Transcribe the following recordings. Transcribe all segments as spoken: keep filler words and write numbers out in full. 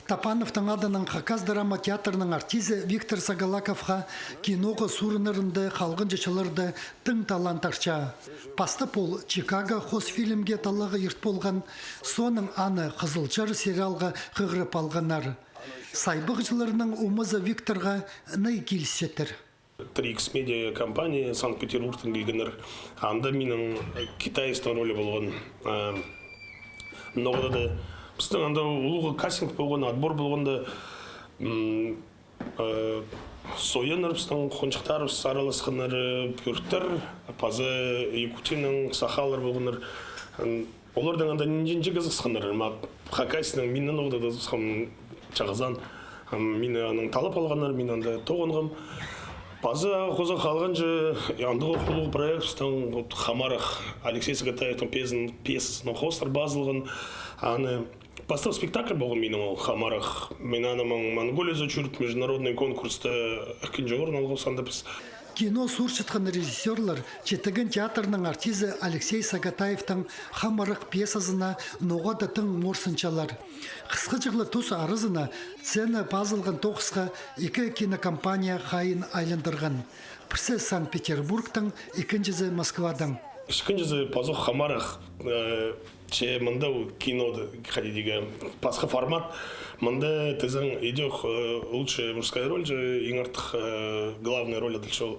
Топановтың адынаң Хакас драма театрының артизі Виктор Сагалаковха киноға суурынарында халғанҷы чылларда тың талант арча. Пастап ол «Чикаго» хоос фильмге таллағға ирт полған, соонаң аны «Хызылчар» сериалға хығырып алғаннар. Сайбағҷыларның омазы Викторға най килісчетір. Три икс медиа компания Санкт-Петербургтаң килгеннер. Анда минің китаецтің ролі полған. Ноға-да пістің анда улуғ кастинг полған, отбор полғанда, сойаннар, пістің хонҷыхтарыбыс араласханнар, пӧрттер, паза Якутияның сахалар полғаннар. Оларның анда нинҷе-нинҷе кізі сыхханнар, ма, Хакасияның, миннең ноға-да сыххам чағызаан. Мині анаң таллап алғаннар, мин анда тоғынғам. Паза хоза халғанҷы, андағ улуғ проект, пістің вот «Хамарах», Алексей Сагатаевтың пьесазын, пьесазын хоостар пазылған. Аны пастағы спектакль полған минің ол «Хамарах». Мин аны Монголияда чӧріп, международный конкурста ікінҷі орын алғабыс анда піс. Кино суурчатхан режиссёрлар Читіген театрының артизі Алексей Сагатаевтың «Хамарах» пьесазына ноға-да тың морсынчалар. Хысхаҷағ ла тус аразына сцена пазылған тоғысха ікі кинокомпания хайиин айландырған. Пірсі Санкт-Петербургтаң, ікінҷізі Москвадаң. Ікінҷізі пазох «Хамарах», че мында кинода, хайди дее, пасха формат. Мында тізең идӧк лучшая мужская роль же, иң артых главная роль адалча ол.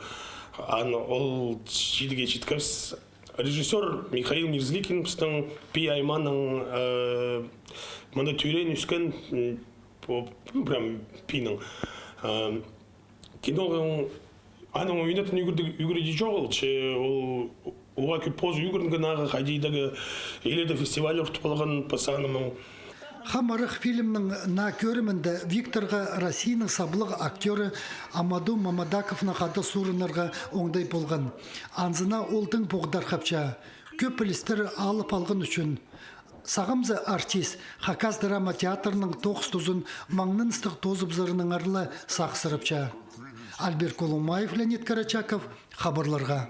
Аны ол чидіге читкебіс. Режиссёр Михаил Мерзликин, пістің пии аймааның, мында тӧреен, ӧскен, прям пиинің. Киноның аның ойнатын ӱгредіҷі чоғыл, че ол уғаа кӧп позы ӱгренген ағаа, хайди дее иледе фестиваль ортып алған пасаанымың. «Хамарах» фильмнің наа кӧрімінде Викторға Россияның саблығ актёры Амаду Мамадаковнаң хада суурынарға оңдай полған. Анзына ол тың поғдархапча. Кӧп пілістер алып алған ӱчӱн. Сағам за артист Хакас драма театрының тоғыс тузын маңнаныстығ тоозыбызарынаңар ла сағыссырапча. Альберт Колумаев, Леонид Карачаков, хабарларға.